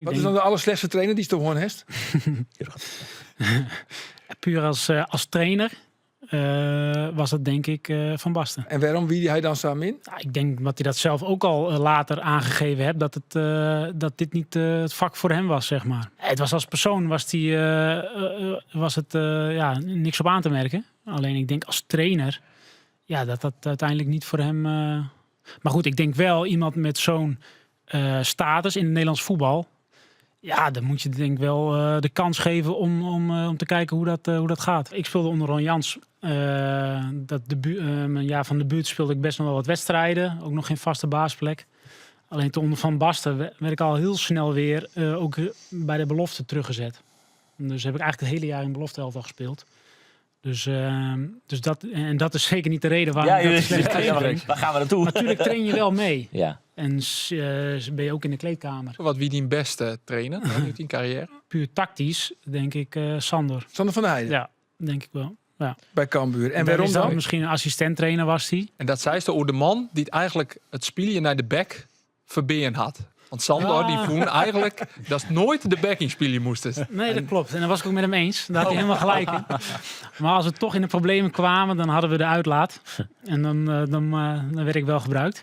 Wat is dan de alderslechtste trainer dy'tsto hân hast? Puer as trainer was het, denk ik, Van Basten. En wêrom wie hy dan sa min? Nou, ik denk dat hij dat zelf ook al later aangegeven heeft, dat dit niet het vak voor hem was, zeg maar. Het was als persoon was, die, was het, ja, niks op aan te merken. Alleen ik denk als trainer, ja, dat dat uiteindelijk niet voor hem. Maar goed, ik denk wel iemand met zo'n status in het Nederlands voetbal. Ja, dan moet je, denk ik, wel de kans geven om te kijken hoe dat gaat. Ik speelde onder Ron Jans. Dat mijn jaar van debuut speelde ik best nog wel wat wedstrijden. Ook nog geen vaste basisplek. Alleen toen onder Van Basten werd ik al heel snel weer ook bij de belofte teruggezet. Dus heb ik eigenlijk het hele jaar in belofte elftal gespeeld. Dus en dat is zeker niet de reden waarom ik dat slecht trainer vind. Waar gaan we naartoe? Natuurlijk train je wel mee. En ben je ook in de kleedkamer. Wat wie dyn bêste trainer yn dyn karriêre? Puur tactisch, denk ik, Sander. Sander van der Heijden? Ja, denk ik wel. Ja. Bij Cambuur. En Daar waarom is dan dan? Misschien een assistent-trainer was hij. En dat zei ze over de man die het eigenlijk it spyljen nei de back ferbean hat. Want Sander die fûn eigenlijk dat noait de back ynspylje moast. Nee, dat klopt. En daar was ik ook met hem eens. Daar had hij helemaal gelijk in. Maar als we toch in de problemen kwamen, dan hadden we de uitlaat. En dan werd ik wel gebruikt.